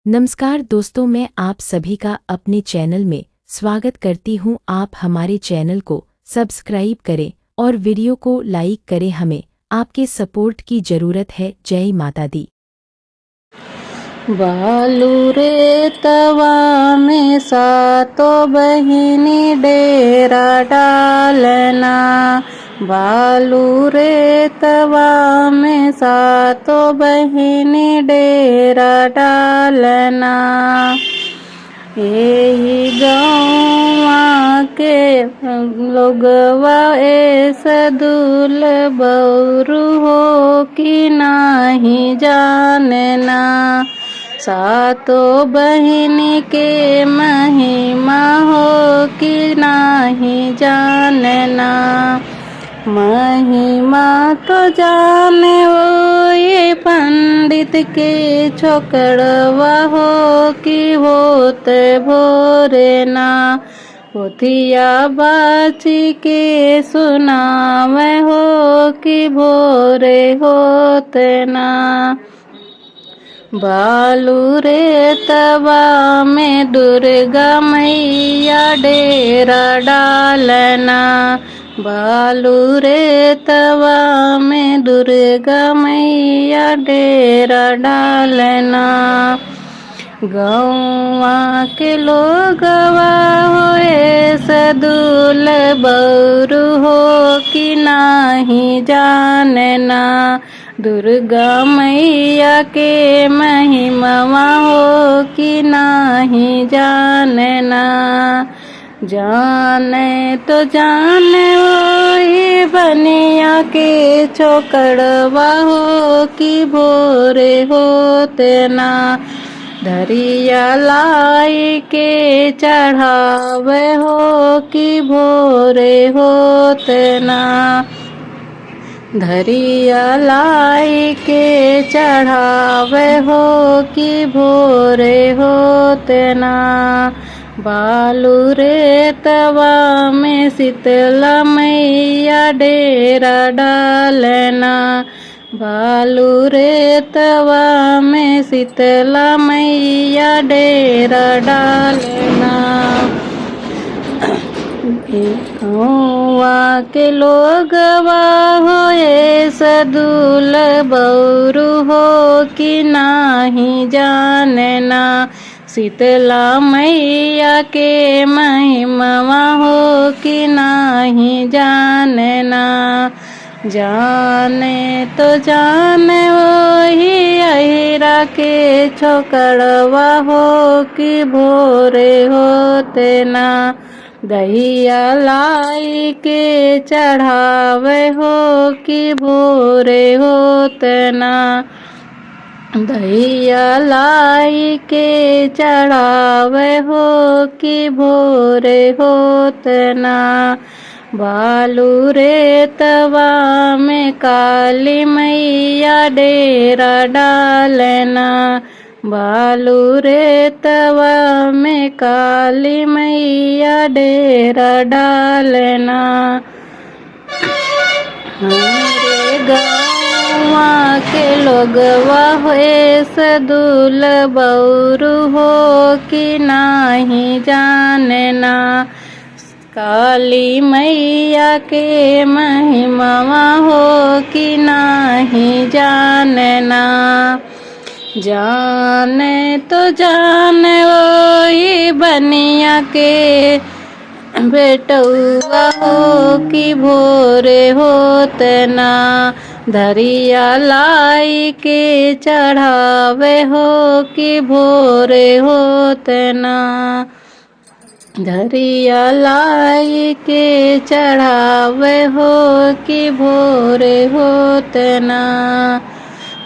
नमस्कार दोस्तों, मैं आप सभी का अपने चैनल में स्वागत करती हूं। आप हमारे चैनल को सब्सक्राइब करें और वीडियो को लाइक करें। हमें आपके सपोर्ट की जरूरत है। जय माता दी। बालू रे तवा में सातो बहिनी डेरा डालना। बालू रे तवा में सातो बहिनी डेरा डालना। एही गौवा के लोगवा ए सदुल बौरू हो कि नाही जानना। सातो बहिन के महिमा हो कि नाही जानना। महिमा तो जाने वो ये पंडित के छोकड़वा हो कि होत भोरे ना। पोथिया बाची के सुनावे हो कि भोरे होत ना। बालू रे तवा में दुर्गा मैया डेरा डालना। बालू रे तवा में दुर्गा मैया डेरा डालना। गौवा के लोगवा होए सदुल बौरू हो कि नाही जानना। दुर्गा मैया के महिमा हो कि नाही जानना। जाने तो जाने वही बनिया के छोकड़वा हो कि भोरे होते ना। धरिया लाई के चढ़ावे हो कि भोरे होते ना। धरिया लाई के चढ़ावे हो कि भोरे होते ना। बालू रे तवा में शीतला मैया डेरा डालना। बालू रे तवा में शीतला मैया डेरा डालना। गौवा के लोगवा होए सदुल बौरू हो कि नाही जानना। शीतला मैया के महिमा हो कि नाही जानना। जाने तो जाने वही अहिरा के छोकड़वा हो कि भोरे होते ना। दहिया लाई के चढ़ावे हो कि भोरे होते ना। दहिया लाई के चढ़ावे हो कि भोरे होते ना। बालू रे तवा में काली मैया डेरा डालना। बालू रे तवा में काली मैया डेरा डालना। हमारे गौवा के लोगवा होए सदुल बौरू हो कि नाही जानना। काली मैया के महिमा हो कि नाही जानना। जाने तो जाने वही बनिया के बेटुआ हो कि भोरे होते ना। धरिया लाई के चढ़ावे हो कि भोरे होते ना। धरिया लाई के चढ़ावे हो कि भोरे होते ना।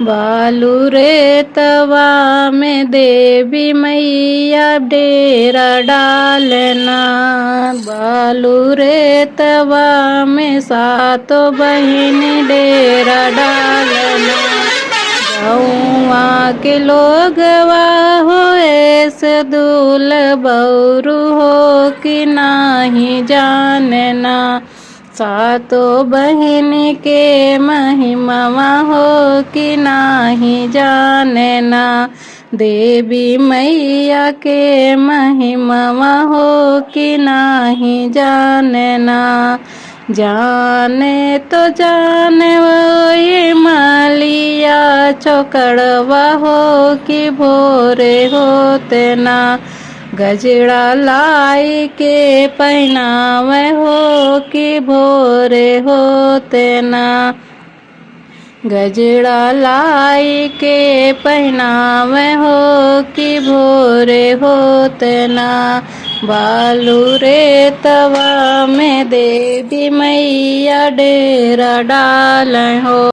बालू रे तवा में देवी मैया डेरा डालना। बालू रे तवा में सातो बहिन डेरा डालना। गौवा के लोगवा होए सदुल बौरू हो कि नाही जानना। सातो बहिन के महिमा हो कि नाही जानना। देवी मैया के महिमा हो कि नाही जानना। जाने तो जाने वो मालिया चौकड़वा हो कि भोरे होते ना। गजड़ा लाई के पहनावे हो कि भोरे होते ना। गजड़ा लाई के पहनावे हो कि भोरे होते ना। बालू रे तवा में देवी मैया डेरा डाल हो।